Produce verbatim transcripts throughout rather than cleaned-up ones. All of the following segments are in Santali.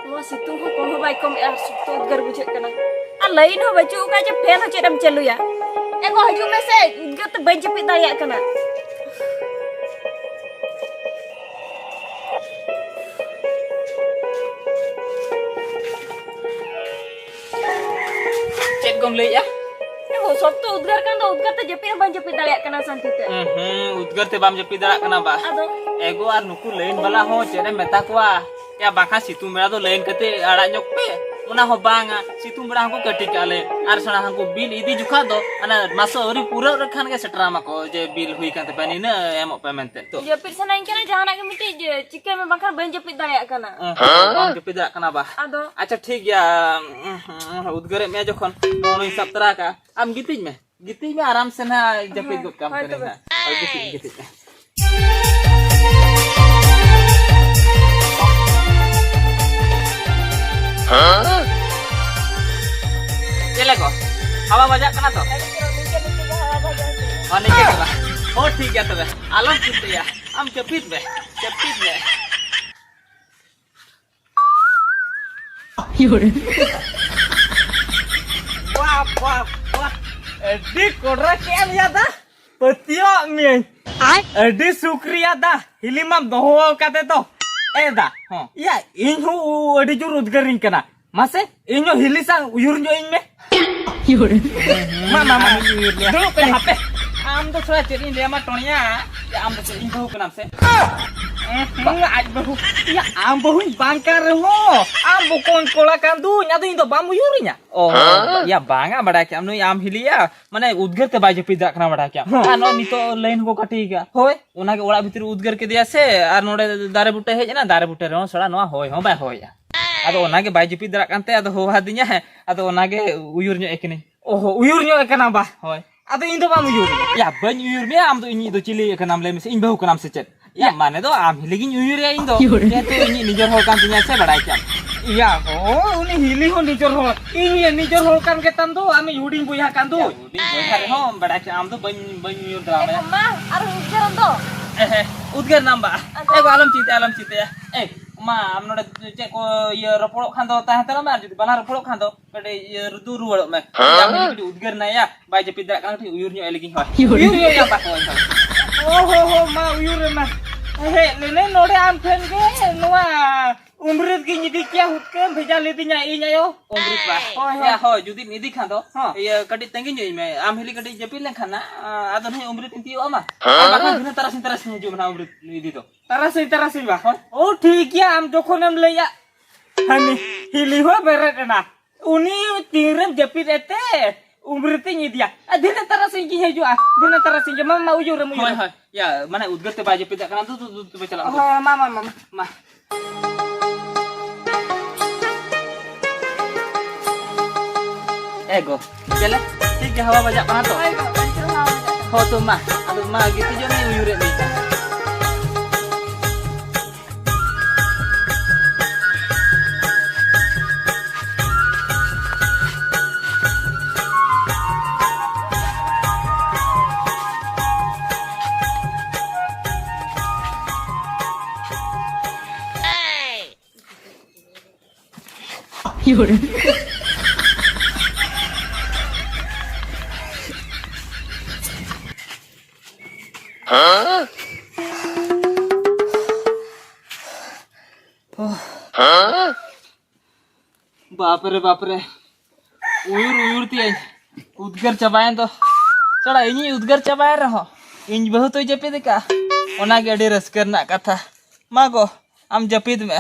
ᱱᱚᱣᱟ ᱥᱤᱛᱩᱝ ᱦᱚᱸ ᱠᱚᱢ ᱦᱚᱸ ᱵᱟᱭ ᱠᱚᱢᱮᱜᱼᱟ, ᱥᱚᱠᱛᱚ ᱩᱫᱽᱜᱟᱹᱨ ᱵᱩᱡᱷᱟᱹᱜ ᱠᱟᱱᱟ᱾ ᱟᱨ ᱞᱟᱭᱤᱱ ᱦᱚᱸ ᱵᱟᱹᱪᱩᱜ ᱟᱠᱟᱫ ᱡᱮ ᱯᱷᱮᱱ ᱦᱚᱸ ᱪᱮᱫ ᱮᱢ ᱪᱟᱹᱞᱩᱭᱟ᱾ ᱮ ᱜᱚ, ᱦᱤᱡᱩᱜ ᱢᱮᱥᱮ, ᱩᱫᱽᱜᱟᱹᱨ ᱛᱮ ᱵᱟᱹᱧ ᱡᱟᱹᱯᱤᱫ ᱫᱟᱲᱮᱭᱟᱜ ᱠᱟᱱᱟ᱾ ᱪᱮᱫ ᱠᱚᱢ ᱞᱟᱹᱭᱮᱜᱼᱟ? ᱮ ᱜᱚ, ᱥᱚᱠᱛᱚ ᱩᱫᱽᱜᱟᱹᱨ ᱠᱟᱱ ᱫᱚ, ᱩᱫᱽᱜᱟᱹᱨ ᱛᱮ ᱡᱟᱹᱯᱤᱫ ᱦᱚᱸ ᱵᱟᱹᱧ ᱡᱟᱹᱯᱤᱫ ᱫᱟᱲᱮᱭᱟᱜ ᱠᱟᱱᱟ ᱥᱟᱱᱛᱤ ᱛᱮ᱾ ᱦᱩᱸ, ᱦᱩᱸ, ᱩᱫᱽᱜᱟᱹᱨ ᱛᱮ ᱵᱟᱢ ᱡᱟᱹᱯᱤᱫ ᱫᱟᱲᱮᱭᱟᱜ ᱠᱟᱱᱟ ᱵᱟ? ᱟᱫᱚ? ᱮ ᱜᱚ, ᱟᱨ ᱱᱩᱠᱩ ᱞᱟᱭᱤᱱ ᱵᱟᱞᱟ ᱦᱚᱸ ᱪᱮᱫ ᱮᱢ ᱢᱮᱛᱟ ᱠᱚᱣᱟ? ᱭᱟ, ᱵᱟᱝᱠᱷᱟᱱ ᱥᱤᱛᱩᱝ ᱵᱮᱲᱟ ᱫᱚ ᱞᱟᱭᱤᱱ ᱠᱟᱛᱮ ᱟᱲᱟᱜ ᱧᱚᱜ ᱯᱮ᱾ ᱚᱱᱟ ᱦᱚᱸ ᱵᱟᱝᱟ, ᱥᱤᱛᱩᱝ ᱵᱮᱲᱟ ᱦᱚᱸᱠᱚ ᱠᱟᱹᱴᱤ ᱠᱟᱜᱼᱟ ᱞᱮ᱾ ᱟᱨ ᱥᱮᱬᱟ ᱦᱟᱹᱱᱠᱩ ᱵᱤᱞ ᱤᱫᱤ ᱡᱚᱠᱷᱟᱡ ᱫᱚ ᱚᱱᱟ ᱢᱟᱥᱚ ᱟᱹᱣᱨᱤ ᱯᱩᱨᱟᱹᱜ ᱨᱮ ᱠᱷᱟᱱ ᱜᱮ ᱥᱮᱴᱮᱨᱟᱢᱟ ᱠᱚ ᱡᱮ ᱵᱤᱞ ᱦᱩᱭ ᱠᱟᱱ ᱛᱟᱯᱮᱭᱟ, ᱱᱤᱱᱟᱹᱜ ᱮᱢᱚᱜ ᱯᱮ ᱢᱮᱱᱛᱮ᱾ ᱛᱚ᱾ ᱡᱟᱹᱯᱤᱫ ᱥᱟᱱᱟᱧ ᱠᱟᱱᱟ, ᱡᱟᱦᱟᱱᱟᱜ ᱜᱮ ᱢᱤᱫᱴᱤᱡ ᱪᱤᱠᱟᱹᱭ ᱢᱮ, ᱵᱟᱝᱠᱷᱟᱱ ᱵᱟᱹᱧ ᱡᱟᱹᱯᱤᱫ ᱫᱟᱲᱮᱭᱟᱜ ᱠᱟᱱᱟ᱾ ᱦᱮᱸ, ᱵᱟᱢ ᱡᱟᱹᱯᱤᱫ ᱫᱟᱲᱮᱭᱟᱜ ᱠᱟᱱᱟ ᱵᱟ? ᱟᱫᱚ? ᱟᱪᱪᱷᱟ, ᱴᱷᱤᱠ ᱜᱮᱭᱟ᱾ ᱩᱫᱽᱜᱟᱹᱨᱮᱫ ᱢᱮᱭᱟ ᱡᱚᱠᱷᱚᱱ, ᱱᱚᱜᱼᱚᱭ ᱥᱟᱵ ᱛᱚᱨᱟ ᱠᱟᱜᱼᱟ, ᱟᱢ ᱜᱤᱛᱤᱡ ᱢᱮ᱾ ᱜᱤᱛᱤᱡ ᱢᱮ, ᱟᱨᱟᱢ ᱥᱮ ᱱᱟᱦᱟᱜ ᱡᱟᱹᱯᱤᱫ ᱦᱳᱭ, ᱜᱚᱫ ᱠᱟᱢ ᱦᱳᱭ ᱠᱟᱹᱱᱟᱹᱧ ᱛᱚᱵᱮ᱾ ᱱᱟᱦᱟᱜ᱾ ᱦᱳᱭ, ᱜᱤᱛᱤᱡ, ᱜᱤᱛᱤᱡ ᱢᱮ᱾ ᱪᱮᱫ ᱞᱮᱠᱚ? ᱦᱟᱣᱟ ᱵᱟᱡᱟᱜ ᱠᱟᱱᱟ ᱛᱚ? ᱟᱹᱰᱤ ᱪᱚᱨᱚᱠ, ᱱᱤᱝᱠᱟᱹ ᱱᱤᱝᱠᱟᱹ ᱜᱮ ᱦᱟᱣᱟ ᱵᱟᱡᱟᱣ ᱦᱚᱪᱚᱭ ᱢᱮ᱾ ᱦᱚᱸ, ᱱᱤᱝᱠᱟᱹ ᱜᱮ ᱵᱟ᱾ ᱦᱚᱸ, ᱴᱷᱤᱠ ᱜᱮᱭᱟ ᱛᱚᱵᱮ᱾ ᱟᱞᱚᱢ ᱪᱤᱱᱛᱟᱹᱭᱟ᱾ ᱟᱢ ᱡᱟᱹᱯᱤᱫ ᱢᱮ, ᱡᱟᱹᱯᱤᱫ ᱢᱮ᱾ ᱵᱟᱦ, ᱵᱟᱦ, ᱵᱟᱦ᱾ ᱟᱹᱰᱤ ᱠᱚᱰᱨᱟ ᱠᱮᱫ ᱮᱢ ᱭᱟ ᱫᱟ᱾ ᱯᱟᱹᱛᱭᱟᱹᱣᱟᱜ ᱢᱤᱭᱟᱹᱧ᱾ ᱟᱭ? ᱟᱹᱰᱤ ᱥᱩᱠᱨᱤᱭᱟ ᱫᱟ᱾ ᱦᱤᱞᱤ ᱢᱟᱢ ᱫᱚᱦᱚ ᱟᱠᱟᱫᱮ ᱫᱚ᱾ ᱮ ᱫᱟ᱾ ᱦᱚᱸ᱾ ᱭᱟ, ᱤᱧ ᱦᱚᱸ ᱟᱹᱰᱤ ᱡᱳᱨ ᱩᱫᱽᱜᱟᱹᱨᱤᱧ ᱠᱟᱱᱟ᱾ ᱢᱟᱥᱮ, ᱤᱧ ᱦᱚᱸ ᱦᱤᱞᱤ ᱥᱟᱶ ᱩᱭᱩᱨ ᱧᱚᱜ ᱤᱧ ᱢᱮ᱾ ᱢᱟ, ᱢᱟ, ᱢᱟ᱾ ᱟᱢᱤᱧ ᱩᱭᱩᱨ ᱢᱮᱭᱟ᱾ ᱫᱩᱲᱩᱵ ᱠᱟᱱᱟ᱾ ᱦᱟᱯᱮ᱾ ᱟᱢ ᱫᱚ ᱛᱷᱚᱲᱟ ᱪᱮᱫ ᱤᱧ ᱞᱟᱹᱭᱟᱢᱟ, ᱴᱚᱬᱭᱟ? ᱭᱟ, ᱟᱢ ᱫᱚ ᱪᱮᱫ ᱤᱧ ᱵᱟᱹᱦᱩ ᱠᱟᱱᱟᱢ ᱥᱮ? ᱦᱩᱸ, ᱟᱡ ᱵᱟᱹᱦᱩ᱾ ᱭᱟ, ᱟᱢ ᱵᱟᱹᱦᱩᱧ ᱵᱟᱝ ᱠᱟᱱ ᱨᱮᱦᱚᱸ, ᱟᱢ ᱵᱚᱠᱚᱧ ᱠᱚᱲᱟ ᱠᱟᱱ ᱫᱩᱧ, ᱟᱫᱚ ᱤᱧ ᱫᱚ ᱵᱟᱢ ᱩᱭᱩᱨᱤᱧᱟ? ᱚ, ᱦᱮᱸ? ᱭᱟ, ᱵᱟᱝᱟ, ᱵᱟᱰᱟᱭ ᱠᱮᱜᱼᱟᱢ, ᱱᱩᱭ ᱟᱢ ᱦᱤᱞᱤᱭᱟ, ᱢᱟᱱᱮ, ᱩᱫᱽᱜᱟᱹᱨ ᱛᱮ ᱵᱟᱭ ᱡᱟᱹᱯᱤᱫ ᱫᱟᱲᱮᱭᱟᱜ ᱠᱟᱱᱟ, ᱵᱟᱰᱟᱭ ᱠᱮᱜᱼᱟᱢ᱾ ᱦᱮᱸ᱾ ᱟᱨ ᱱᱚᱜᱼᱚᱭ ᱱᱤᱛᱚᱜ ᱞᱟᱭᱤᱱ ᱦᱚᱸᱠᱚ ᱠᱟᱹᱴᱤ ᱠᱟᱜᱼᱟ᱾ ᱦᱳᱭ᱾ ᱚᱱᱟᱜᱮ ᱚᱲᱟᱜ ᱵᱷᱤᱛᱨᱤ ᱨᱮ ᱩᱫᱽᱜᱟᱹᱨ ᱠᱮᱫᱮᱭᱟ ᱥᱮ, ᱟᱨ ᱱᱚᱰᱮ ᱫᱟᱨᱮ ᱵᱩᱴᱟᱹ ᱦᱮᱡ ᱮᱱᱟ, ᱫᱟᱨᱮ ᱵᱩᱴᱟᱹ ᱨᱮᱦᱚᱸ ᱥᱟᱞᱟ ᱱᱚᱣᱟ ᱦᱚᱭ ᱦᱚᱸ ᱵᱟᱭ ᱦᱚᱭᱮᱜᱼᱟ᱾ ᱟᱫᱚ ᱚᱱᱟᱜᱮ ᱵᱟᱭ ᱡᱟᱹᱯᱤᱫ ᱫᱟᱲᱮᱭᱟᱜ ᱠᱟᱱᱛᱮ, ᱟᱫᱚ ᱦᱚᱦᱚ ᱟᱹᱫᱤᱧᱟ, ᱦᱮᱸ, ᱟᱫᱚ ᱚᱱᱟᱜᱮ ᱩᱭᱩᱨ ᱧᱚᱜ ᱮ ᱠᱟᱹᱱᱟᱹᱧ᱾ ᱚᱦᱚ, ᱩᱭᱩᱨ ᱧᱚᱜ ᱮ ᱠᱟᱱᱟ ᱵᱟ᱾ ᱦᱳᱭ᱾ ᱟᱫᱚ ᱤᱧ ᱫᱚ ᱵᱟᱢ ᱩᱭᱩᱨ᱾ ᱭᱟ, ᱵᱟᱹᱧ ᱩᱭᱩᱨ ᱢᱮᱭᱟ, ᱟᱢ ᱫᱚ ᱤᱧᱤᱡ ᱫᱚ ᱪᱤᱞᱤ ᱠᱟᱱᱟᱢ ᱞᱟᱹᱭ ᱢᱮᱥᱮ, ᱤᱧ ᱵᱟᱹᱦᱩ ᱠᱟᱱᱟᱢ ᱥᱮ ᱪᱮᱫ? ᱭᱟ, ᱭᱟ᱾ ᱢᱟᱱᱮ ᱫᱚ ᱟᱢ ᱦᱤᱞᱤ ᱜᱤᱧ ᱩᱭᱩᱨᱮᱭᱟ ᱤᱧ ᱫᱚ᱾ ᱡᱮᱦᱮᱛᱩ ᱤᱧᱤᱡ ᱱᱤᱡᱚᱨ ᱦᱚᱲ ᱠᱟᱱ ᱛᱤᱧᱟᱭ ᱥᱮ, ᱵᱟᱲᱟᱭ ᱠᱮᱭᱟᱢ᱾ ᱭᱟ ᱜᱳ, ᱩᱱᱤ ᱦᱤᱞᱤ ᱦᱚᱸ ᱱᱤᱡᱚᱨ ᱦᱚᱲ, ᱤᱧ ᱱᱤᱡᱚᱨ ᱦᱚᱲ ᱠᱟᱱ ᱜᱮ ᱛᱟᱢ ᱫᱚ, ᱟᱢᱤᱡ ᱦᱩᱰᱤᱧ ᱵᱚᱭᱦᱟ ᱠᱟᱱ ᱫᱚ᱾ ᱭᱟ, ᱦᱩᱰᱤᱧ ᱵᱚᱭᱦᱟ ᱨᱮᱦᱚᱸ ᱵᱟᱲᱟᱭ ᱠᱮᱭᱟᱢ, ᱟᱢ ᱫᱚ ᱵᱟᱹᱧ, ᱵᱟᱹᱧ ᱩᱭᱩᱨ ᱫᱟᱲᱮᱭᱟᱢᱟ᱾ ᱮ ᱢᱟ, ᱟᱨ ᱩᱫᱽᱜᱟᱹᱨᱟᱢ ᱫᱚ᱾ ᱮ ᱦᱮᱸ, ᱩᱫᱽᱜᱟᱹᱨ ᱱᱟᱢ ᱵᱟ᱾ ᱟᱫᱚ ᱮ ᱜᱳ, ᱟᱞᱚᱢ ᱪᱤᱱᱛᱟᱹᱭᱟ, ᱟᱞᱚᱢ ᱪᱤᱱᱛᱟᱹᱭᱟ᱾ ᱮ, ᱢᱟ, ᱟᱢ ᱱᱚᱰᱮ ᱪᱮᱫ ᱠᱚ ᱤᱭᱟᱹ ᱨᱚᱯᱚᱲᱚᱜ ᱠᱷᱟᱱ ᱫᱚ ᱛᱟᱦᱮᱸ ᱦᱟᱛᱟᱲᱚᱜ ᱢᱮ, ᱟᱨ ᱡᱩᱫᱤ ᱵᱟᱞᱟᱝ ᱨᱚᱯᱚᱲᱚᱜ ᱠᱷᱟᱱ ᱫᱚ ᱠᱟᱹᱴᱤᱡ ᱤᱭᱟᱹ ᱨᱩᱫᱩ ᱨᱩᱣᱟᱹᱲᱚᱜ ᱢᱮ᱾ ᱦᱮᱸ? ᱟᱢ ᱠᱟᱹᱴᱤᱡ ᱩᱫᱽᱜᱟᱹᱨ ᱱᱟᱭᱟ, ᱵᱟᱭ ᱡᱟᱹᱯᱤᱫ ᱫᱟᱲᱮᱭᱟᱜ ᱠᱟᱱᱟ, ᱠᱟᱹᱴᱤᱡ ᱩᱭᱩᱨ ᱧᱚᱜ ᱟᱭ ᱞᱟᱹᱜᱤᱫ ᱦᱚᱸ᱾ ᱩᱭᱩᱨ ᱧᱚᱜ ᱟᱭᱟ ᱵᱟᱠᱚ᱾ ᱚ ᱦᱚ ᱦᱚ, ᱢᱟ ᱩᱭᱩᱨ ᱨᱮ ᱢᱟ᱾ ᱦᱮᱡ ᱞᱮᱱᱟᱹᱧ ᱱᱚᱰᱮ ᱟᱢ ᱴᱷᱮᱱ ᱜᱮ, ᱱᱚᱣᱟ ᱩᱢᱨᱤᱛ ᱜᱤᱧ ᱤᱫᱤ ᱠᱮᱭᱟ, ᱦᱩᱛᱠᱟᱹᱢ ᱵᱷᱮᱡᱟ ᱞᱤᱫᱤᱧᱟ ᱤᱧ ᱟᱭᱳ᱾ ᱚᱢᱨᱤᱛ ᱵᱟ᱾ ᱦᱳᱭ, ᱦᱳᱭ᱾ ᱭᱟ, ᱦᱳᱭ, ᱡᱩᱫᱤᱢ ᱤᱫᱤ ᱠᱷᱟᱱ ᱫᱚ, ᱦᱚᱸ᱾ ᱤᱭᱟᱹ, ᱠᱟᱹᱴᱤᱡ ᱛᱟᱺᱜᱤ ᱧᱚᱜ ᱤᱧ ᱢᱮ᱾ ᱟᱢ ᱦᱤᱞᱤ ᱠᱟᱹᱴᱤᱡ ᱡᱟᱹᱯᱤᱫ ᱞᱮᱱᱠᱷᱟᱱ ᱱᱟ, ᱟ, ᱟᱫᱚ ᱱᱟᱦᱟᱜ ᱩᱢᱨᱤᱛ ᱤᱧ ᱛᱤᱭᱳᱜ ᱟᱢᱟ᱾ ᱦᱮᱸ? ᱟᱨ ᱵᱟᱠᱷᱟᱱ ᱫᱷᱤᱱᱟᱹ ᱛᱟᱨᱟᱥᱤᱧ, ᱛᱟᱨᱟᱥᱤᱧ ᱦᱤᱡᱩᱜ ᱢᱮ ᱱᱟᱦᱟᱜ ᱩᱢᱨᱤᱛ ᱤᱫᱤ ᱫᱚ᱾ ᱛᱟᱨᱟᱥᱤᱧ, ᱛᱟᱨᱟᱥᱤᱧ ᱵᱟ᱾ ᱦᱳᱭ᱾ ᱳ, ᱴᱷᱤᱠ ᱜᱮᱭᱟ, ᱟᱢ ᱡᱚᱠᱷᱚᱱᱮᱢ ᱞᱟᱹᱭᱟ᱾ ᱦᱟᱹᱱᱤ ᱦᱤᱞᱤ ᱦᱚᱸ ᱵᱮᱨᱮᱫ ᱮᱱᱟ᱾ ᱩᱱᱤ ᱛᱤᱱᱨᱮᱢ ᱡᱟᱹᱯᱤᱫ ᱮᱫ ᱛᱮ, ᱩᱢᱨᱤᱛᱤᱧ ᱤᱫᱤᱭᱟ᱾ ᱟᱨ ᱫᱷᱤᱱᱟᱹ ᱛᱟᱨᱟᱥᱤᱧ ᱜᱤᱧ ᱦᱤᱡᱩᱜᱼᱟ, ᱫᱷᱤᱱᱟᱹ ᱛᱟᱨᱟᱥᱤᱧ ᱜᱮ᱾ ᱢᱟ, ᱢᱟ, ᱩᱭᱩᱨᱮᱢ, ᱩᱭᱩᱨᱮᱢ᱾ ᱦᱳᱭ, ᱦᱳᱭ᱾ ᱭᱟ, ᱢᱟᱱᱮ ᱩᱫᱽᱜᱟᱹᱨ ᱛᱮ ᱵᱟᱭ ᱡᱟᱹᱯᱤᱫ ᱫᱟᱲᱮᱭᱟᱜ ᱠᱟᱱᱟ᱾ ᱫᱩ, ᱫᱩ, ᱫᱩ, ᱛᱚᱵᱮ ᱪᱟᱞᱟᱜ ᱢᱮ᱾ ᱦᱳᱭ, ᱢᱟ, ᱢᱟ, ᱢᱟ, ᱢᱟ᱾ ᱢᱟ᱾ ᱮ ᱜᱚ, ᱪᱮᱫ ᱞᱮ? ᱴᱷᱤᱠ ᱜᱮ ᱦᱟᱣᱟ ᱵᱟᱡᱟᱜ ᱠᱟᱱᱟ ᱛᱚ? ᱦᱳᱭ ᱜᱚ, ᱚᱱᱛᱮ ᱦᱟᱣᱟ ᱵᱟᱡᱟᱜ ᱠᱟᱱᱟ᱾ ᱦᱚᱸ ᱛᱚ, ᱢᱟ, ᱟᱫᱚ ᱢᱟ, ᱜᱤᱛᱤᱡᱚᱜ ᱢᱮ, ᱩᱭᱩᱨᱮᱫ ᱢᱮ᱾ ᱵᱟᱯᱨᱮ, ᱵᱟᱯᱨᱮ, ᱩᱭᱩᱨ ᱩᱭᱩᱨ ᱛᱮᱧ ᱩᱫᱽᱜᱟᱹᱨ ᱪᱟᱵᱟᱭᱮᱱ ᱫᱚ᱾ ᱪᱷᱟᱲᱟ, ᱤᱧᱤᱧ ᱩᱫᱽᱜᱟᱹᱨ ᱪᱟᱵᱟᱭᱮᱱ ᱨᱮᱦᱚᱸ ᱤᱧ ᱵᱟᱹᱦᱩ ᱛᱚᱭ ᱡᱟᱹᱯᱤᱫ ᱟᱠᱟᱫᱼᱟ᱾ ᱚᱱᱟᱜᱮ ᱟᱹᱰᱤ ᱨᱟᱹᱥᱠᱟᱹ ᱨᱮᱱᱟᱜ ᱠᱟᱛᱷᱟ᱾ ᱢᱟ ᱜᱚ, ᱟᱢ ᱡᱟᱹᱯᱤᱫ ᱢᱮ,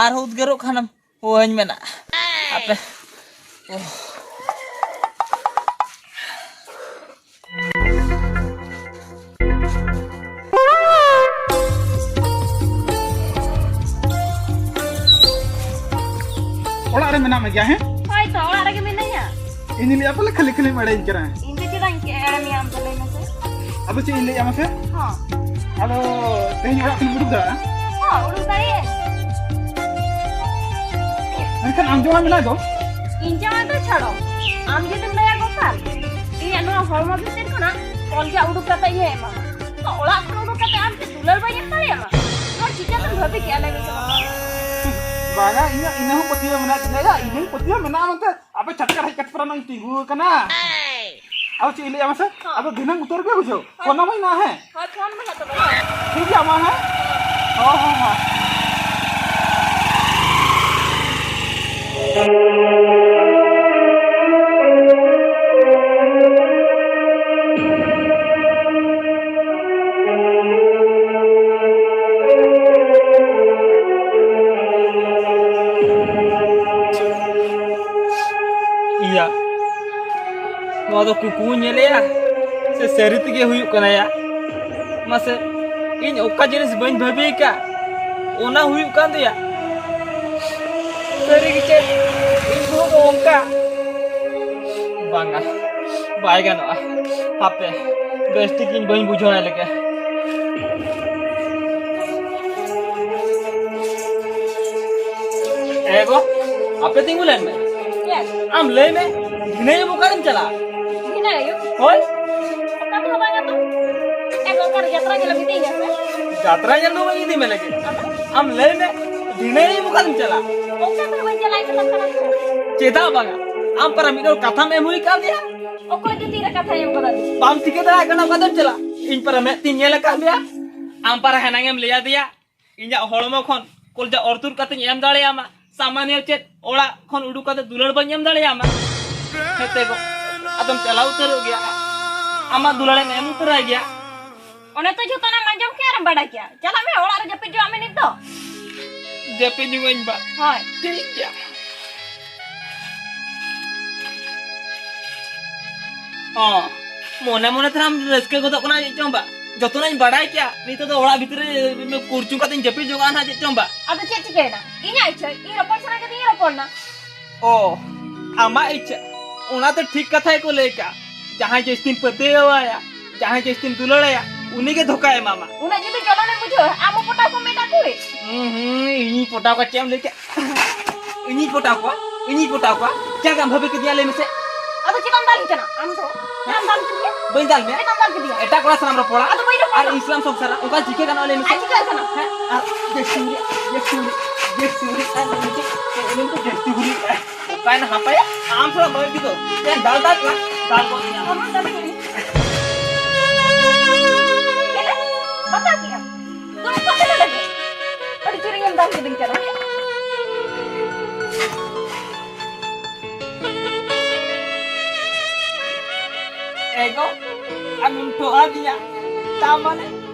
ᱟᱨᱦᱚᱸ ᱩᱫᱽᱜᱟᱹᱨᱚᱜ ᱠᱷᱟᱱᱮᱢ ᱦᱳᱭ ᱢᱮᱱᱟᱜ ᱟᱯᱮ᱾ ᱚᱲᱟᱜ ᱨᱮ ᱢᱮᱱᱟᱜ ᱢᱮ ᱜᱮᱭᱟ, ᱦᱮᱸ? ᱦᱳᱭ ᱛᱚ, ᱚᱲᱟᱜ ᱨᱮᱜᱮ ᱢᱮᱱᱟᱹᱧᱟ᱾ ᱤᱧ ᱞᱟᱹᱭᱟ ᱯᱟᱞᱮ ᱠᱷᱟᱹᱞᱤ ᱠᱷᱟᱹᱞᱤᱢ ᱮᱲᱮᱧ ᱠᱟᱱᱟ᱾ ᱤᱧ ᱫᱚ ᱪᱮᱫᱟᱜ ᱤᱧ ᱮᱲᱮ ᱢᱮᱭᱟ ᱟᱢ ᱫᱚ, ᱞᱟᱹᱭ ᱢᱮᱥᱮ? ᱟᱫᱚ ᱪᱮᱫ ᱤᱧ ᱞᱟᱹᱭᱟ ᱢᱟᱥᱮ? ᱦᱚᱸ᱾ ᱟᱫᱚ ᱛᱮᱦᱮᱧ ᱚᱲᱟᱜ ᱠᱷᱚᱱ ᱩᱰᱩᱠ ᱫᱟᱲᱮᱭᱟᱜᱼᱟ? ᱦᱚᱸ, ᱩᱰᱩᱠ ᱫᱟᱲᱮᱭᱟᱜᱼᱟᱹᱧ᱾ ᱢᱮᱱᱠᱷᱟᱱ ᱟᱢ ᱡᱟᱶᱟᱭ ᱢᱮᱱᱟᱭ ᱫᱚ? ᱤᱧ ᱡᱟᱶᱟᱭ ᱫᱚ ᱪᱷᱟᱲᱚ᱾ ᱟᱢ ᱡᱩᱫᱤᱢ ᱞᱟᱹᱭᱟ ᱜᱚᱯᱟᱞ, ᱤᱧᱟᱹᱜ ᱱᱚᱣᱟ ᱦᱚᱲᱢᱚ ᱵᱷᱤᱛᱤᱨ ᱠᱷᱚᱱᱟᱜ ᱠᱚᱞᱡᱟ ᱩᱰᱩᱠ ᱠᱟᱛᱮ ᱤᱧ ᱮᱢᱟᱢᱟ᱾ ᱚᱲᱟᱜ ᱠᱷᱚᱱ ᱩᱰᱩᱠ ᱠᱟᱛᱮ ᱟᱢ ᱪᱮᱫ ᱫᱩᱞᱟᱹᱲ ᱵᱟᱹᱧ ᱮᱢ ᱫᱟᱲᱮᱭᱟᱢᱟ? ᱱᱚᱣᱟ ᱪᱤᱠᱟᱹᱛᱮᱢ ᱵᱷᱟᱵᱤ ᱠᱮᱜᱼᱟ, ᱞᱟᱹᱭ ᱢᱮᱥᱮ ᱢᱟ᱾ ᱵᱟᱝᱟ, ᱤᱧᱟᱹᱜ ᱤᱱᱟᱹ ᱦᱚᱸ ᱯᱟᱹᱛᱭᱟᱹᱣ ᱢᱮᱱᱟᱜ ᱛᱤᱧᱟ ᱭᱟ, ᱤᱱᱟᱹ ᱯᱟᱹᱛᱭᱟᱹᱣ ᱢᱮᱱᱟᱜᱼᱟ ᱢᱮᱱᱛᱮ ᱟᱯᱮ ᱪᱷᱟᱴᱠᱟ ᱦᱮᱡ ᱠᱟᱛᱮ ᱯᱟᱨᱟ ᱱᱚᱜᱼᱚᱭ ᱛᱤᱸᱜᱩ ᱟᱠᱟᱱᱟ᱾ ᱟᱫᱚ ᱪᱮᱫ ᱤᱧ ᱞᱟᱹᱭᱟ ᱢᱟᱥᱮ? ᱦᱚᱸ᱾ ᱟᱫᱚ ᱫᱷᱤᱱᱟᱹᱝ ᱩᱛᱟᱹᱨ ᱜᱮ ᱵᱩᱡᱷᱟᱹᱣ᱾ ᱦᱳᱭ᱾ ᱯᱷᱳᱱ ᱟᱢᱟᱹᱧ ᱱᱟ ᱦᱮᱸ? ᱦᱳᱭ, ᱯᱷᱳᱱ ᱢᱮ ᱦᱟᱸᱜ ᱛᱚᱵᱮ, ᱦᱳᱭ᱾ ᱴᱷᱤᱠ ᱜᱮᱭᱟ ᱢᱟ ᱦᱮᱸ? ᱦᱚᱸ, ᱦᱚᱸ, ᱦᱚᱸ᱾ ᱤᱭᱟ, ᱱᱚᱣᱟ ᱫᱚ ᱠᱩᱠᱢᱩᱧ ᱧᱮᱞᱮᱜᱼᱟ ᱥᱮ ᱥᱟᱹᱨᱤ ᱛᱮᱜᱮ ᱦᱩᱭᱩᱜ ᱠᱟᱱᱟ ᱭᱟ? ᱢᱟᱥᱮ, ᱤᱧ ᱚᱠᱟ ᱡᱤᱱᱤᱥ ᱵᱟᱹᱧ ᱵᱷᱟᱹᱵᱤ ᱟᱠᱟᱫ, ᱚᱱᱟ ᱦᱩᱭᱩᱜ ᱠᱟᱱ ᱫᱚᱭᱟ᱾ ᱥᱟᱹᱨᱤ ᱜᱮ ᱪᱮᱫ, ᱤᱧ ᱵᱟᱹᱦᱩ ᱫᱚ ᱚᱱᱠᱟ? ᱵᱟᱝᱟ, ᱵᱟᱭ ᱜᱟᱱᱚᱜᱼᱟ᱾ ᱦᱟᱯᱮ, ᱵᱮᱥ ᱴᱷᱤᱠ ᱤᱧ ᱵᱟᱹᱧ ᱵᱩᱡᱷᱟᱹᱣ ᱟᱭ ᱞᱮᱜᱮ᱾ ᱮ ᱜᱚ, ᱟᱯᱮ ᱛᱤᱸᱜᱩ ᱞᱮᱱ ᱢᱮ᱾ ᱪᱮᱫ? ᱟᱢ ᱞᱟᱹᱭ ᱢᱮ, ᱫᱷᱤᱱᱟᱹᱭ ᱟᱭᱩ ᱚᱠᱟᱨᱮᱢ ᱪᱟᱞᱟᱜᱼᱟ? ᱫᱷᱤᱱᱟᱹᱭ ᱟᱭᱩ? ᱦᱳᱭ᱾ ᱚᱠᱟ ᱛᱮᱦᱚᱸ ᱵᱟᱝᱟ ᱛᱚ᱾ ᱮ ᱜᱚ, ᱚᱠᱟᱨᱮ ᱡᱟᱛᱨᱟ ᱧᱮᱞ ᱮᱢ ᱤᱫᱤᱭᱮᱭᱟ ᱥᱮ? ᱡᱟᱛᱨᱟ ᱧᱮᱞ ᱫᱚ ᱵᱟᱹᱧ ᱤᱫᱤ ᱢᱮ ᱞᱟᱹᱜᱤᱫ᱾ ᱟᱫᱚ? ᱟᱢ ᱞᱟᱹᱭ ᱢᱮ, ᱫᱷᱤᱱᱟᱹᱭ ᱟᱭᱩ ᱚᱠᱟᱨᱮᱢ ᱪᱟᱞᱟᱜᱼᱟ? ᱚᱠᱟ ᱛᱮᱦᱚᱸ ᱵᱟᱹᱧ ᱪᱟᱞᱟᱜᱼᱟ, ᱤᱧ ᱫᱚ ᱠᱷᱟᱨᱟᱯ ᱠᱚ᱾ ᱪᱮᱫᱟᱜ ᱵᱟᱝᱟ? ᱟᱢ ᱯᱟᱨᱟ ᱢᱤᱫ ᱦᱚᱲ ᱠᱟᱛᱷᱟᱢ ᱮᱢ ᱦᱩᱭ ᱠᱟᱣᱫᱮᱭᱟ? ᱚᱠᱚᱭ ᱫᱚ ᱛᱤᱨᱮ ᱠᱟᱛᱷᱟᱭ ᱮᱢ ᱠᱟᱫᱟ? ᱵᱟᱢ ᱴᱷᱤᱠᱟᱹ ᱫᱟᱲᱮᱭᱟᱜ ᱠᱟᱱᱟ ᱚᱠᱟ ᱛᱮᱢ ᱪᱟᱞᱟᱜᱼᱟ? ᱤᱧ ᱯᱟᱨᱟ ᱢᱮᱫ ᱛᱤᱧ ᱧᱮᱞ ᱟᱠᱟᱫ ᱢᱮᱭᱟ᱾ ᱟᱢ ᱯᱟᱨᱟ ᱦᱮᱱᱟᱝ ᱮᱢ ᱞᱟᱹᱭ ᱟᱫᱮᱭᱟ, ᱤᱧᱟᱹᱜ ᱦᱚᱲᱢᱚ ᱠᱷᱚᱱ ᱠᱚᱞᱡᱟ ᱚᱨ ᱛᱩᱫ ᱠᱟᱛᱮᱧ ᱮᱢ ᱫᱟᱲᱮᱭᱟᱢᱟ, ᱥᱟᱢᱟᱱᱭᱚ ᱪᱮᱫ ᱚᱲᱟᱜ ᱠᱷᱚᱱ ᱩᱰᱩᱠ ᱠᱟᱛᱮ ᱫᱩᱞᱟᱹᱲ ᱵᱟᱹᱧ ᱮᱢ ᱫᱟᱲᱮᱭᱟᱢᱟ? ᱦᱮᱸ ᱛᱮ ᱜᱚ, ᱟᱫᱚᱢ ᱪᱟᱞᱟᱣ ᱩᱛᱟᱹᱨᱚᱜ ᱜᱮᱭᱟ᱾ ᱟᱢᱟᱜ ᱫᱩᱞᱟᱹᱲᱮᱢ ᱮᱢ ᱩᱛᱟᱹᱨᱟᱭ ᱜᱮᱭᱟ᱾ ᱚᱱᱮ ᱛᱚ ᱡᱷᱚᱛᱚᱱᱟᱜ ᱮᱢ ᱟᱸᱡᱚᱢ ᱠᱮᱜᱼᱟ ᱟᱨᱮᱢ ᱵᱟᱰᱟᱭ ᱠᱮᱜᱼᱟ᱾ ᱪᱟᱞᱟᱜ ᱢᱮ ᱚᱲᱟᱜ ᱨᱮ ᱡᱟᱹᱯᱤᱫ ᱡᱚᱝ ᱟᱜ ᱢᱮ ᱱᱤᱛ ᱫᱚ᱾ ᱡᱟᱹᱯᱤᱫ ᱡᱚᱝ ᱟᱹᱧ ᱵᱟ᱾ ᱦᱳᱭ᱾ ᱴᱷᱤᱠ ᱜᱮᱭᱟ᱾ ᱚ, ᱢᱚᱱᱮ ᱢᱚᱱᱮ ᱛᱮ ᱟᱢ ᱨᱟᱹᱥᱠᱟᱹ ᱜᱚᱫᱚᱜ ᱠᱟᱱᱟ ᱪᱮᱫ ᱪᱚᱝ ᱵᱟ? ᱡᱚᱛᱚᱱᱟᱜ ᱤᱧ ᱵᱟᱰᱟᱭ ᱠᱮᱜᱼᱟ, ᱱᱤᱛᱚᱜ ᱫᱚ ᱚᱲᱟᱜ ᱵᱷᱤᱛᱨᱤ ᱨᱮ ᱠᱩᱨᱪᱩ ᱠᱟᱛᱮᱧ ᱡᱟᱹᱯᱤᱫ ᱡᱚᱝᱟᱜᱼᱟ ᱱᱟᱦᱟᱜ ᱪᱮᱫ ᱪᱚᱝ ᱵᱟ? ᱟᱫᱚ ᱪᱮᱫ ᱪᱤᱠᱟᱹᱭᱮᱱᱟ? ᱤᱧᱟᱜ ᱤᱪᱪᱷᱟᱹ, ᱤᱧ ᱨᱚᱯᱚᱲ ᱥᱟᱱᱟ ᱠᱤᱫᱤᱧᱟ, ᱨᱚᱯᱚᱲ ᱱᱟ᱾ ᱚ, ᱟᱢᱟᱜ ᱤᱪᱪᱷᱟᱹ, ᱚᱱᱟ ᱫᱚ ᱴᱷᱤᱠ ᱠᱟᱛᱷᱟ ᱜᱮᱠᱚ ᱞᱟᱹᱭ ᱠᱟᱜᱼᱟ, ᱡᱟᱦᱟᱸᱭ ᱡᱟᱹᱥᱛᱤᱢ ᱯᱟᱹᱛᱭᱟᱹᱣᱟᱭᱟ, ᱡᱟᱦᱟᱸᱭ ᱡᱟᱹᱥᱛᱤᱢ ᱫᱩᱞᱟᱹᱲᱟᱭᱟ, ᱩᱱᱤᱜᱮ ᱫᱷᱳᱠᱟᱭ ᱮᱢᱟᱢᱟ᱾ ᱩᱱᱟᱹᱜ ᱡᱩᱫᱤ ᱡᱚᱞᱚᱱᱮᱢ ᱵᱩᱡᱷᱟᱹᱣᱟ, ᱟᱢ ᱦᱚᱸ ᱯᱚᱴᱟᱣ ᱠᱚᱢ ᱢᱮᱛᱟ ᱠᱚᱣᱟ᱾ ᱦᱩᱸ, ᱦᱩᱸ, ᱤᱧᱤᱧ ᱯᱚᱴᱟᱣ ᱠᱚᱣᱟ, ᱪᱮᱫ ᱮᱢ ᱞᱟᱹᱭ ᱠᱮᱫ? ᱤᱧᱤᱧ ᱯᱚᱴᱟᱣ ᱠᱚᱣᱟ, ᱤᱧᱤᱧ ᱯᱚᱴᱟᱣ ᱠᱚᱣᱟ᱾ ᱪᱮᱫ ᱞᱮᱠᱟᱢ ᱵᱷᱟᱹᱵᱤ ᱠᱤᱫᱤᱧᱟ ᱞᱟᱹᱭ ᱢᱮᱥᱮ? ᱟᱫᱚ ᱪᱮᱫᱟᱜ ᱮᱢ ᱫᱟᱞᱤᱧ ᱠᱟᱱᱟ ᱟᱢ ᱫᱚ? ᱪᱮᱫᱟᱜ ᱮᱢ ᱫᱟᱞ ᱠᱤᱫᱤᱧᱟ? ᱵᱟᱹᱧ ᱫᱟᱞ ᱢᱮᱭᱟ᱾ ᱪᱮᱫᱟᱜ ᱮᱢ ᱫᱟᱞ ᱠᱤᱫᱤᱧᱟ? ᱮᱴᱟᱜ ᱠᱚᱲᱟ ᱥᱟᱞᱟᱜ ᱮᱢ ᱨᱚᱯᱚᱲᱟ᱾ ᱟᱫᱚ ᱵᱟᱹᱧ ᱨᱚᱯᱚᱲ ᱟᱨ ᱤᱥᱞᱟᱢ ᱥᱚᱝᱥᱟᱨᱟ, ᱚᱱᱠᱟ ᱪᱤᱠᱟᱹ ᱜᱟᱱᱚᱜᱼᱟ, ᱞᱟᱹᱭ ᱢᱮᱥᱮ? ᱟᱨ ᱪᱤᱠᱟᱹ ᱜᱟᱱᱚᱜᱼᱟ? ᱦᱮᱸ, ᱟᱨ ᱡᱮ ᱪᱩᱨᱤ, ᱡᱮ ᱪᱩᱨᱤ, ᱡᱮ ᱪᱩᱨᱤ, ᱟᱨ ᱩᱱᱤ ᱫᱚ, ᱩᱱᱤ ᱫᱚ ᱡᱟᱹᱥᱛᱤ ᱦᱩᱨᱤ ᱠᱟᱱᱟᱭ᱾ ᱚᱠᱟᱭ ᱱᱟ ᱦᱟᱯᱟᱭᱟ? ᱟᱢ ᱥᱟᱞᱟᱜ ᱵᱟᱹᱧ ᱴᱷᱤᱠᱟᱹ᱾ ᱮ, ᱫᱟᱞ, ᱫᱟᱞ, ᱫᱟᱞ, ᱫᱟᱞ ᱜᱚᱫ ᱢᱮᱭᱟ᱾ ᱟᱢᱟᱜ ᱫᱟᱵᱤ ᱠᱟᱹᱱᱟᱹᱧ᱾ ᱪᱮᱫ? ᱵᱟᱛᱟ ᱠᱮᱜᱼᱟ? ᱫᱩᱲᱩᱵ ᱠᱚᱜ ᱢᱮ ᱱᱚᱰᱮ ᱜᱮ᱾ ᱟᱹᱰᱤ ᱡᱳᱨ ᱤᱧᱮᱢ ᱫᱟᱞ ᱠᱤᱫᱤᱧ ᱠᱟᱱᱟ᱾ ᱮ ᱜᱚ, ᱟᱢᱮᱢ ᱴᱷᱚᱜ ᱟᱹᱫᱤᱧᱟ᱾ ᱛᱟ ᱢᱟᱱᱮ,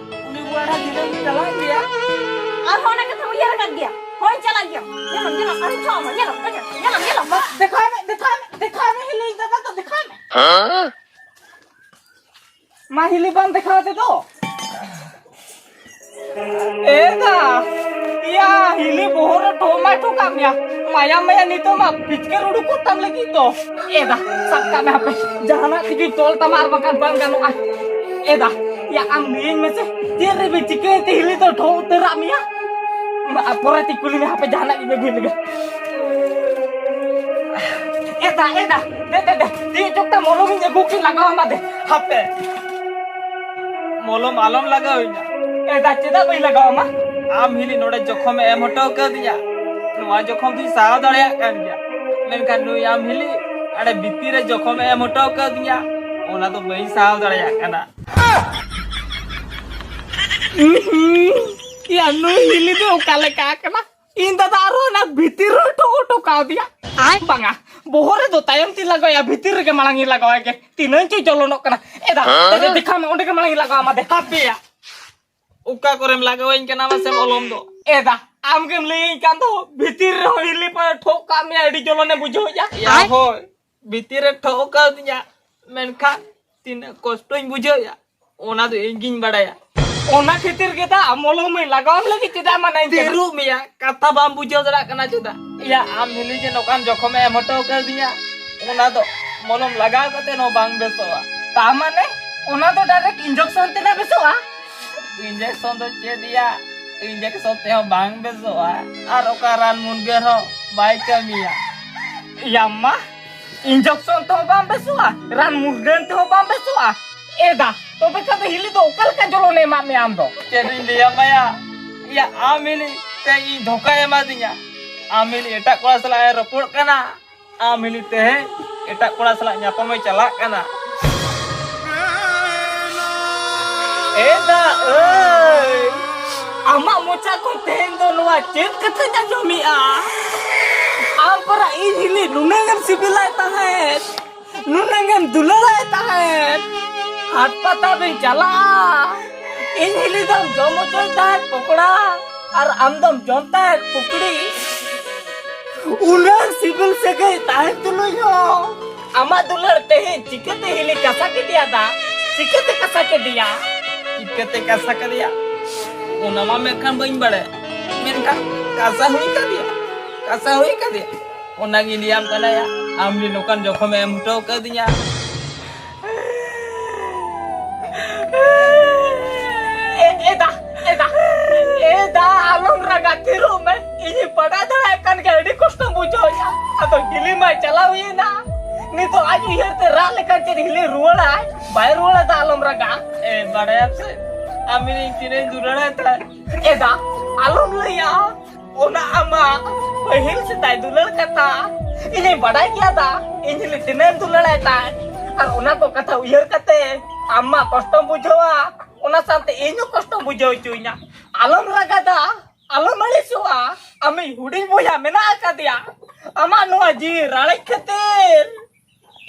ᱩᱱᱤ ᱵᱚᱭᱦᱟ ᱫᱤᱱᱟᱹᱢ ᱪᱟᱞᱟᱜ ᱜᱮᱭᱟ᱾ ᱟᱨᱦᱚᱸ ᱚᱱᱟ ᱠᱟᱛᱷᱟᱢ ᱩᱭᱦᱟᱹᱨ ᱟᱠᱟᱫ ᱜᱮᱭᱟ? ᱦᱳᱭ, ᱪᱟᱞᱟᱜ ᱜᱮᱭᱟ᱾ ᱧᱮᱞᱟᱢ, ᱧᱮᱞᱟᱢ, ᱟᱨᱦᱚᱸ ᱴᱷᱚᱜ ᱟᱢᱟ, ᱧᱮᱞᱟᱢ, ᱧᱮᱞᱟᱢ, ᱧᱮᱞᱟᱢ᱾ ᱫᱮᱠᱷᱟᱣ ᱢᱮ, ᱫᱮᱠᱷᱟᱣ ᱢᱮ, ᱫᱮᱠᱷᱟᱣ ᱢᱮ, ᱦᱤᱞᱤ ᱫᱟᱫᱟ ᱫᱚ ᱫᱮᱠᱷᱟᱣ ᱢᱮ᱾ ᱢᱟ ᱦᱤᱞᱤ ᱵᱟᱢ ᱫᱮᱠᱷᱟᱣ ᱛᱮ ᱫᱚ᱾ ᱮ ᱫᱟ, ᱭᱟ ᱦᱤᱞᱤ ᱵᱚᱦᱚᱜ ᱨᱮ ᱴᱷᱚᱜ ᱢᱟᱭ ᱴᱷᱚᱠᱟᱜ ᱢᱮᱭᱟ᱾ ᱢᱟᱭᱟᱢ ᱢᱟᱭᱟ ᱱᱤᱛᱚᱜ ᱢᱟ ᱯᱤᱪᱠᱟᱹᱨ ᱩᱰᱩᱠᱚᱜ ᱛᱟᱢ ᱞᱟᱹᱜᱤᱫ ᱫᱚ᱾ ᱮ ᱫᱟ, ᱥᱟᱵ ᱠᱟᱜ ᱢᱮ ᱦᱟᱯᱮ, ᱡᱟᱦᱟᱱᱟᱜ ᱛᱮᱜᱮ ᱛᱚᱞ ᱛᱟᱢᱟ ᱟᱨ ᱵᱟᱝᱠᱷᱟᱱ ᱵᱟᱝ ᱜᱟᱱᱚᱜᱼᱟ᱾ ᱮ ᱫᱟ, ᱭᱟ ᱟᱢ ᱞᱟᱹᱭᱟᱹᱧ ᱢᱮᱥᱮ, ᱪᱮᱫ ᱨᱮ ᱪᱤᱠᱟᱹᱭᱮᱱ ᱛᱮ ᱦᱤᱞᱤ ᱫᱚ ᱴᱷᱚᱜ ᱩᱛᱟᱹᱨᱟᱜ ᱢᱮᱭᱟ? ᱢᱟ, ᱯᱚᱨᱮ ᱛᱮ ᱠᱩᱞᱤ ᱢᱮ ᱦᱟᱯᱮ, ᱡᱟᱦᱟᱱᱟᱜ ᱜᱮ ᱟᱹᱜᱩᱭ ᱞᱮᱜᱮ᱾ ᱮ ᱫᱟ, ᱮ ᱫᱟ, ᱫᱮ, ᱫᱮ, ᱫᱮ, ᱛᱤᱭᱳᱜ ᱪᱚᱠ ᱛᱮ ᱢᱚᱞᱚᱢᱤᱧ ᱟᱹᱜᱩ ᱠᱤᱱ ᱞᱟᱜᱟᱣ ᱟᱢᱟ ᱫᱮ᱾ ᱦᱟᱯᱮ, ᱢᱚᱞᱚᱢ ᱟᱞᱚᱢ ᱞᱟᱜᱟᱣ ᱤᱧᱟ᱾ ᱮ ᱫᱟ, ᱪᱮᱫᱟᱜ ᱵᱟᱹᱧ ᱞᱟᱜᱟᱣ ᱟᱢᱟ? ᱟᱢ ᱦᱤᱞᱤ ᱱᱚᱰᱮ ᱡᱚᱠᱷᱚᱢ ᱮ ᱮᱢ ᱦᱚᱴᱚ ᱠᱟᱹᱫᱤᱧᱟ, ᱱᱚᱣᱟ ᱡᱚᱠᱷᱚᱢ ᱫᱩᱧ ᱥᱟᱦᱟᱣ ᱫᱟᱲᱮᱭᱟᱜ ᱠᱟᱱ ᱜᱮᱭᱟ, ᱢᱮᱱᱠᱷᱟᱱ ᱱᱩᱭ ᱟᱢ ᱦᱤᱞᱤ ᱟᱲᱮ ᱵᱷᱤᱛᱤᱨ ᱨᱮ ᱡᱚᱠᱷᱚᱢ ᱮ ᱮᱢ ᱦᱚᱴᱚ ᱠᱟᱹᱫᱤᱧᱟ, ᱚᱱᱟ ᱫᱚ ᱵᱟᱹᱧ ᱥᱟᱦᱟᱣ ᱫᱟᱲᱮᱭᱟᱜ ᱠᱟᱱᱟ᱾ ᱩᱦᱩᱸ, ᱭᱟ ᱱᱩᱭ ᱦᱤᱞᱤ ᱫᱚ ᱚᱠᱟ ᱞᱮᱠᱟ ᱠᱟᱱᱟ? ᱤᱧ ᱫᱟᱫᱟ ᱟᱨᱦᱚᱸ ᱚᱱᱟ ᱵᱷᱤᱛᱤᱨ ᱨᱮ ᱴᱷᱚᱠ ᱦᱚᱴᱚ ᱠᱟᱣᱫᱤᱭᱟ᱾ ᱵᱟᱝᱟ, ᱵᱚᱦᱚᱜ ᱨᱮᱫᱚ ᱛᱟᱭᱚᱢ ᱛᱤᱧ ᱞᱟᱜᱟᱣᱟ, ᱵᱷᱤᱛᱤᱨ ᱨᱮᱜᱮ ᱢᱟᱲᱟᱝ ᱤᱧ ᱞᱟᱜᱟᱣᱟᱭ ᱜᱮ᱾ ᱛᱤᱱᱟᱹᱝ ᱪᱚ ᱡᱚᱞᱚᱱᱚᱜ ᱠᱟᱱᱟ᱾ ᱮ ᱫᱟ, ᱦᱮᱸ? ᱫᱮ-, ᱫᱮᱠᱷᱟᱣ ᱢᱮ, ᱚᱸᱰᱮ ᱜᱮ ᱢᱟᱲᱟᱝ ᱤᱧ ᱞᱟᱜᱟᱣ ᱟᱢᱟ ᱫᱮ᱾ ᱦᱟᱯᱮᱭᱟ, ᱚᱠᱟ ᱠᱚᱨᱮᱢ ᱞᱟᱜᱟᱣᱟᱹᱧ ᱠᱟᱱᱟ ᱢᱟᱥᱮ ᱢᱚᱞᱚᱢ ᱫᱚ? ᱮ ᱫᱟ, ᱟᱢ ᱜᱮᱢ ᱞᱟᱹᱭᱟᱹᱧ ᱠᱟᱱ ᱫᱚ, ᱵᱷᱤᱛᱤᱨ ᱨᱮᱦᱚᱸ ᱦᱤᱞᱤ ᱯᱟᱲᱮ ᱴᱷᱚᱠ ᱠᱟᱜ ᱢᱮᱭᱟ, ᱟᱹᱰᱤ ᱡᱚᱞᱚᱱᱮ ᱵᱩᱡᱷᱟᱹᱣᱮᱫᱼᱟ᱾ ᱭᱟ ᱦᱳᱭ, ᱵᱷᱤᱛᱤᱨ ᱨᱮ ᱴᱷᱚᱠ ᱠᱟᱣᱫᱤᱧᱟ, ᱢᱮᱱᱠᱷᱟᱱ ᱛᱤᱱᱟᱹᱜ ᱠᱚᱥᱴᱚᱧ ᱵᱩᱡᱷᱟᱹᱣᱮᱫᱼᱟ, ᱚᱱᱟ ᱫᱚ ᱤᱧ ᱜᱤᱧ ᱵᱟᱲᱟᱭᱟ᱾ ᱚᱱᱟ ᱠᱷᱟᱹᱛᱤᱨ ᱜᱮ ᱫᱟ, ᱢᱚᱞᱚᱢ ᱤᱧ ᱞᱟᱜᱟᱣᱟᱢ ᱞᱟᱹᱜᱤᱫ ᱪᱮᱫᱟᱜ ᱢᱟᱱᱟᱧ ᱠᱟᱱᱟ? ᱛᱤᱨᱩᱵ ᱢᱮᱭᱟ, ᱠᱟᱛᱷᱟ ᱵᱟᱢ ᱵᱩᱡᱷᱟᱹᱣ ᱫᱟᱲᱮᱭᱟᱜ ᱠᱟᱱᱟ ᱪᱮᱫᱟᱜ? ᱭᱟ, ᱟᱢ ᱦᱤᱞᱤ ᱡᱮ ᱱᱚᱝᱠᱟᱱ ᱡᱚᱠᱷᱚᱢᱮ ᱮᱢ ᱦᱚᱴᱚ ᱠᱟᱣᱫᱤᱧᱟ, ᱚᱱᱟ ᱫᱚ ᱢᱚᱞᱚᱢ ᱞᱟᱜᱟᱣ ᱠᱟᱛᱮ ᱦᱚᱸ ᱵᱟᱝ ᱵᱮᱥᱚᱜᱼᱟ᱾ ᱛᱟ ᱢᱟᱱᱮ, ᱚᱱᱟ ᱫᱚ direct injection ᱛᱮ ᱱᱟ ᱵᱮᱥᱚᱜᱼᱟ? Injection ᱫᱚ ᱪᱮᱫ ᱭᱟ, injection ᱛᱮᱦᱚᱸ ᱵᱟᱝ ᱵᱮᱥᱚᱜᱼᱟ᱾ ᱟᱨ ᱚᱠᱟ ᱨᱟᱱ ᱢᱩᱨᱜᱟᱹᱱ ᱦᱚᱸ ᱵᱟᱭ ᱠᱟᱹᱢᱤᱭᱟ᱾ ᱭᱟᱢᱟ, injection ᱛᱮᱦᱚᱸ ᱵᱟᱝ ᱵᱮᱥᱚᱜᱼᱟ, ᱨᱟᱱ ᱢᱩᱨᱜᱟᱹᱱ ᱛᱮᱦᱚᱸ ᱵᱟᱝ ᱵᱮᱥᱚᱜᱼᱟ᱾ ᱮ ᱫᱟ, ᱛᱚᱵᱮ ᱠᱷᱟᱱ ᱫᱚ ᱦᱤᱞᱤ ᱫᱚ ᱚᱠᱟ ᱞᱮᱠᱟ ᱡᱚᱞᱚᱱᱮ ᱮᱢᱟᱫ ᱢᱮᱭᱟ ᱟᱢ ᱫᱚ? ᱪᱮᱫ ᱤᱧ ᱞᱟᱹᱭᱟ ᱢᱟᱭᱟ, ᱤᱭᱟ ᱟᱢ ᱦᱤᱞᱤ ᱛᱮ ᱤᱧ ᱫᱷᱳᱠᱟᱭ ᱮᱢᱟᱫᱤᱧᱟ᱾ ᱟᱢ ᱦᱤᱞᱤ ᱮᱴᱟᱜ ᱠᱚᱲᱟ ᱥᱟᱞᱟᱜ ᱮ ᱨᱚᱯᱚᱲ ᱠᱟᱱᱟ, ᱟᱢ ᱦᱤᱞᱤ ᱛᱮᱦᱮᱧ ᱮᱴᱟᱜ ᱠᱚᱲᱟ ᱥᱟᱞᱟᱜ ᱧᱟᱯᱟᱢᱮ ᱪᱟᱞᱟᱜ ᱠᱟᱱᱟ᱾ ᱮ ᱫᱟ ᱟᱹᱭ, ᱟᱢᱟᱜ ᱢᱚᱪᱟ ᱠᱷᱚᱱ ᱛᱮᱦᱮᱧ ᱫᱚ ᱱᱚᱣᱟ ᱪᱮᱫ ᱠᱟᱛᱷᱟᱧ ᱟᱸᱡᱚᱢᱮᱜᱼᱟ? ᱟᱢ ᱯᱟᱨᱟ ᱤᱧ ᱦᱤᱞᱤ ᱱᱩᱱᱟᱹᱝ ᱮᱢ ᱥᱤᱵᱤᱞᱟᱭ ᱛᱟᱦᱮᱸᱫ, ᱱᱩᱱᱟᱹᱝ ᱮᱢ ᱫᱩᱞᱟᱹᱲᱟᱭ ᱛᱟᱦᱮᱸᱫ, ᱦᱟᱴ ᱯᱟᱛᱟ ᱵᱤᱱ ᱪᱟᱞᱟᱜᱼᱟ, ᱤᱧ ᱦᱤᱞᱤ ᱫᱚᱢ ᱡᱚᱢ ᱦᱚᱪᱚᱭ ᱛᱟᱦᱮᱸᱫ ᱯᱚᱠᱚᱲᱟ, ᱟᱨ ᱟᱢ ᱫᱚᱢ ᱡᱚᱢ ᱛᱟᱦᱮᱸᱫ ᱯᱩᱠᱲᱤ᱾ ᱩᱱᱟᱹᱝ ᱥᱤᱵᱤᱞ ᱥᱟᱹᱜᱟᱹᱭ ᱛᱟᱦᱮᱸ ᱛᱩᱞᱩᱡ ᱦᱚᱸ ᱟᱢᱟᱜ ᱫᱩᱞᱟᱹᱲ ᱛᱮᱦᱮᱧ ᱪᱤᱠᱟᱹᱛᱮ ᱦᱤᱞᱤ ᱠᱟᱥᱟ ᱠᱮᱫᱮᱭᱟ ᱫᱟ? ᱪᱤᱠᱟᱹᱛᱮ ᱠᱟᱥᱟ ᱠᱮᱫᱮᱭᱟ? ᱪᱤᱠᱟᱹᱛᱮ ᱠᱟᱥᱟ ᱠᱮᱫᱮᱭᱟ? ᱚᱱᱟ ᱢᱟ ᱢᱮᱱᱠᱷᱟᱱ ᱵᱟᱹᱧ ᱵᱟᱲᱟᱭᱟ, ᱢᱮᱱᱠᱷᱟᱱ ᱠᱟᱥᱟ ᱦᱩᱭ ᱠᱟᱫᱮᱭᱟ, ᱠᱟᱥᱟ ᱦᱩᱭ ᱠᱟᱫᱮᱭᱟ᱾ ᱚᱱᱟᱜᱤᱧ ᱞᱟᱹᱭᱟᱢ ᱠᱟᱱᱟ ᱭᱟ, ᱟᱢ ᱡᱮ ᱱᱚᱝᱠᱟᱱ ᱡᱚᱠᱷᱚᱢᱮ ᱮᱢ ᱦᱚᱴᱚ ᱠᱟᱹᱫᱤᱧᱟ᱾ ᱮ, ᱮ ᱫᱟ, ᱮ ᱫᱟ, ᱮ ᱫᱟ, ᱟᱞᱚᱢ ᱨᱟᱜᱟ, ᱛᱷᱤᱨᱚᱜ ᱢᱮ᱾ ᱤᱧᱤᱧ ᱵᱟᱰᱟᱭ ᱫᱟᱲᱮᱭᱟᱜ ᱠᱟᱱ ᱜᱮᱭᱟ, ᱟᱹᱰᱤ ᱠᱚᱥᱴᱚᱢ ᱵᱩᱡᱷᱟᱹᱣᱮᱫᱼᱟ᱾ ᱟᱫᱚ ᱦᱤᱞᱤ ᱢᱟᱭ ᱪᱟᱞᱟᱣ ᱮᱱᱟ᱾ ᱱᱤᱛᱚᱜ ᱟᱡ ᱩᱭᱦᱟᱹᱨ ᱛᱮ ᱨᱟᱜ ᱞᱮᱠᱷᱟᱱ ᱪᱮᱫ ᱦᱤᱞᱤ ᱨᱩᱣᱟᱹᱲᱟᱭ? ᱵᱟᱭ ᱨᱩᱣᱟᱹᱲᱟ ᱫᱟ, ᱟᱞᱚᱢ ᱨᱟᱜᱟ᱾ ᱮ, ᱵᱟᱲᱟᱭᱟᱢ ᱥᱮ, ᱟᱢ ᱤᱧ ᱛᱤᱱᱟᱹᱜ ᱤᱧ ᱫᱩᱞᱟᱹᱲᱟᱭ ᱛᱟᱦᱮᱸᱫ᱾ ᱮ ᱫᱟ, ᱟᱞᱚᱢ ᱞᱟᱹᱭᱟ᱾ ᱚᱱᱟ ᱟᱢᱟᱜ ᱯᱟᱹᱦᱤᱞ ᱥᱮᱫᱟᱭ ᱫᱩᱞᱟᱹᱲ ᱠᱟᱛᱷᱟ ᱤᱧᱤᱧ ᱵᱟᱰᱟᱭ ᱜᱮᱭᱟ ᱫᱟ, ᱤᱧ ᱦᱤᱞᱤ ᱛᱤᱱᱟᱹᱜ ᱮᱢ ᱫᱩᱞᱟᱹᱲᱟᱭ ᱛᱟᱦᱮᱸᱫ᱾ ᱟᱨ ᱚᱱᱟ ᱠᱚ ᱠᱟᱛᱷᱟ ᱩᱭᱦᱟᱹᱨ ᱠᱟᱛᱮ ᱟᱢ ᱢᱟ ᱠᱚᱥᱴᱚᱢ ᱵᱩᱡᱷᱟᱹᱣᱟ, ᱚᱱᱟ ᱥᱟᱶᱛᱮ ᱤᱧ ᱦᱚᱸ ᱠᱚᱥᱴᱚᱢ ᱵᱩᱡᱷᱟᱹᱣ ᱦᱚᱪᱚᱧᱟ᱾ ᱟᱞᱚᱢ ᱨᱟᱜᱟ ᱫᱟ, ᱟᱞᱚᱢ ᱟᱹᱲᱤᱥᱚᱜᱼᱟ, ᱟᱢᱤᱡ ᱦᱩᱰᱤᱧ ᱵᱚᱭᱦᱟ ᱢᱮᱱᱟᱜ ᱟᱠᱟᱫᱮᱭᱟ᱾ ᱟᱢᱟᱜ ᱱᱚᱣᱟ ᱡᱤᱣᱤ ᱨᱟᱲᱮᱡ ᱠᱷᱟᱹᱛᱤᱨ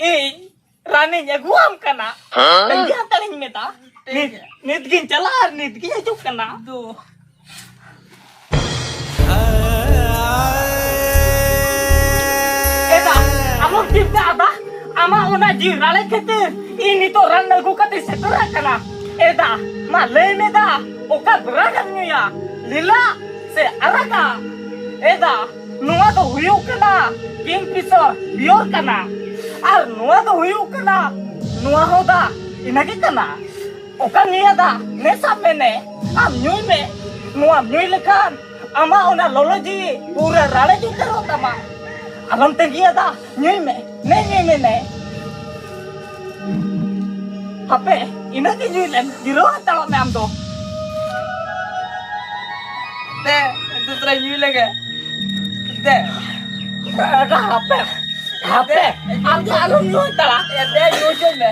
ᱤᱧ ᱨᱟᱱᱤᱧ ᱟᱹᱜᱩᱣᱟᱢ ᱠᱟᱱᱟ᱾ ᱦᱮᱸ? ᱛᱟᱺᱜᱤ ᱦᱟᱛᱟᱲᱤᱧ ᱢᱮ ᱫᱟ᱾ ᱴᱷᱤᱠ ᱱᱤᱛ, ᱜᱮᱭᱟ᱾ ᱱᱤᱛ ᱜᱤᱧ ᱪᱟᱞᱟᱜᱼᱟ ᱟᱨ ᱱᱤᱛ ᱜᱤᱧ ᱦᱤᱡᱩᱜ ᱠᱟᱱᱟ᱾ ᱫᱩ᱾ ᱮ ᱫᱟ, ᱟᱞᱚᱢ ᱪᱤᱱᱛᱟᱹᱜᱼᱟ ᱫᱟ᱾ ᱟᱢᱟᱜ ᱚᱱᱟ ᱡᱤᱣᱤ ᱨᱟᱲᱮᱡ ᱠᱷᱟᱹᱛᱤᱨ ᱤᱧ ᱱᱤᱛᱚᱜ ᱨᱟᱱ ᱟᱹᱜᱩ ᱠᱟᱛᱮ ᱥᱮᱴᱮᱨ ᱟᱠᱟᱱᱟ᱾ ᱮ ᱫᱟ, ᱢᱟ ᱞᱟᱹᱭ ᱢᱮ ᱫᱟ, ᱚᱠᱟ ᱵᱨᱟᱱᱰ ᱮᱢ ᱧᱩᱭᱟ? ᱞᱤᱞᱟ ᱥᱮ ᱟᱨᱟᱜᱟ? ᱮ ᱫᱟ, ᱱᱚᱣᱟ ᱫᱚ ᱦᱩᱭᱩᱜ ᱠᱟᱱᱟ ᱠᱤᱝ ᱯᱷᱤᱥᱟᱨ ᱵᱤᱭᱚᱨ ᱠᱟᱱᱟ᱾ ᱟᱨ ᱱᱚᱣᱟ ᱫᱚ ᱦᱩᱭᱩᱜ ᱠᱟᱱᱟ, ᱱᱚᱣᱟ ᱦᱚᱸ ᱫᱟ ᱤᱱᱟᱹᱜᱮ ᱠᱟᱱᱟ᱾ ᱚᱠᱟᱢ ᱧᱩᱭᱟ ᱫᱟ? ᱱᱮᱥᱟᱜ ᱢᱮ ᱱᱮ, ᱟᱢ ᱧᱩᱭ ᱢᱮ᱾ ᱱᱚᱣᱟᱢ ᱧᱩᱭ ᱞᱮᱠᱷᱟᱱ ᱟᱢᱟᱜ ᱚᱱᱟ ᱞᱚᱞᱚ ᱡᱤᱣᱤ ᱯᱩᱨᱟᱹ ᱨᱟᱲᱮᱡ ᱩᱛᱟᱹᱨᱚᱜ ᱛᱟᱢᱟ᱾ ᱟᱞᱚᱢ ᱛᱟᱺᱜᱤᱭᱟ ᱫᱟ, ᱧᱩᱭ ᱢᱮ, ᱱᱮ ᱧᱩᱭ ᱢᱮ ᱱᱮ᱾ ᱦᱟᱯᱮ, ᱤᱱᱟᱹᱜ ᱜᱮ ᱧᱩᱭ ᱞᱮᱢ, ᱡᱤᱨᱟᱹᱣ ᱦᱟᱛᱟᱲᱚᱜ ᱢᱮ ᱟᱢ ᱫᱚ᱾ ᱫᱮ, ᱫᱩᱥᱨᱟ ᱧᱩᱭ ᱞᱮᱜᱮ᱾ ᱫᱮ᱾ ᱦᱟᱯᱮ, ᱦᱟᱯᱮ, ᱟᱢ ᱫᱚ ᱟᱞᱚᱢ ᱧᱩ ᱦᱟᱛᱟᱲᱟ᱾ ᱮ, ᱫᱮ, ᱧᱩ ᱦᱚᱪᱚᱧ ᱢᱮ᱾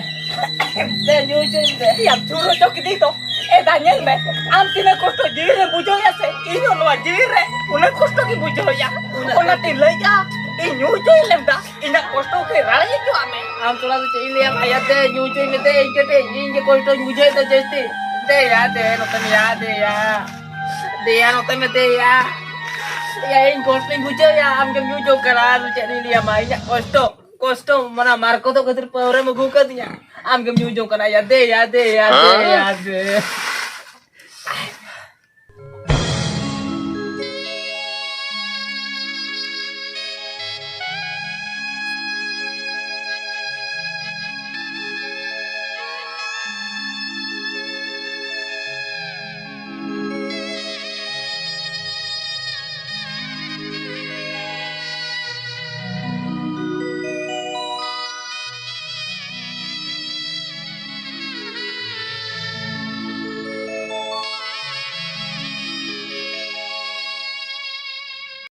ᱫᱮ, ᱧᱩ ᱦᱚᱪᱚᱧ ᱢᱮ᱾ ᱭᱟ, ᱪᱩᱨ ᱦᱚᱪᱚ ᱠᱤᱫᱤᱧ ᱛᱚ᱾ ᱮ, ᱫᱟ, ᱧᱮᱞ ᱢᱮ, ᱟᱢ ᱛᱤᱱᱟᱹᱜ ᱠᱚᱥᱴᱚ ᱡᱤᱣᱤ ᱨᱮ ᱵᱩᱡᱷᱟᱹᱣ ᱭᱟ ᱥᱮ, ᱤᱧ ᱦᱚᱸ ᱱᱚᱣᱟ ᱡᱤᱣᱤ ᱨᱮ ᱩᱱᱟᱹᱜ ᱠᱚᱥᱴᱚ ᱜᱤᱧ ᱵᱩᱡᱷᱟᱹᱣ ᱭᱟ᱾ ᱩᱱᱟᱹᱜ ᱚᱱᱟᱛᱤᱧ ᱞᱟᱹᱭ ᱭᱟ, ᱤᱧ ᱧᱩ ᱦᱚᱪᱚᱧ ᱞᱮᱢ ᱫᱟ᱾ ᱤᱧᱟᱹᱜ ᱠᱚᱥᱴᱚ ᱠᱚ ᱨᱟᱲᱮᱡ ᱦᱚᱪᱚᱣᱟᱜ ᱢᱮ᱾ ᱟᱢ ᱛᱷᱚᱲᱟ ᱫᱚ ᱪᱮᱫ ᱤᱧ ᱞᱟᱹᱭᱟᱢᱟ? ᱭᱟ ᱫᱮ, ᱧᱩ ᱦᱚᱪᱚᱧ ᱢᱮ ᱫᱮ, ᱤᱧ ᱠᱟᱹᱴᱤᱡ, ᱤᱧ ᱜᱮ ᱠᱚᱥᱴᱚᱧ ᱵᱩᱡᱷᱟᱹᱣ ᱮᱫᱟ ᱡᱟᱹᱥᱛᱤ᱾ ᱫᱮ ᱭᱟ, ᱫᱮ, ᱱᱚᱛᱮ ᱢᱮ ᱭᱟ, ᱫᱮ ᱭᱟ᱾ ᱫᱮ ᱭᱟ, ᱱᱚᱛᱮ ᱢᱮ ᱫᱮ ᱭᱟ᱾ ᱭᱟ, ᱤᱧ ᱠᱚᱥᱴᱚᱧ ᱵᱩᱡᱷᱟᱹᱣ ᱭᱟ, ᱟᱢ ᱜᱮᱢ ᱧᱩ ᱦᱚᱪᱚ ᱠᱟᱱᱟ, ᱟᱫᱚ ᱪᱮᱫ ᱤᱧ ᱞᱟᱹᱭᱟᱢᱟ? ᱤᱧᱟᱹᱜ ᱠᱚᱥᱴᱚ, ᱠᱚᱥᱴᱚ, ᱢᱟᱱᱮ ᱢᱟᱨᱠᱚᱛᱚᱜ ᱠᱷᱟᱹᱛᱤᱨ ᱯᱟᱹᱣᱨᱟᱹᱢ ᱟᱹᱜᱩ ᱠᱟᱫᱤᱧᱟ᱾ ᱟᱢ ᱜᱮᱢ ᱧᱩ ᱦᱚᱪᱚ ᱠᱟᱱᱟ, ᱭᱟ ᱫᱮ ᱭᱟ, ᱫᱮ ᱭᱟ, ᱫᱮ ᱭᱟ, ᱫᱮ᱾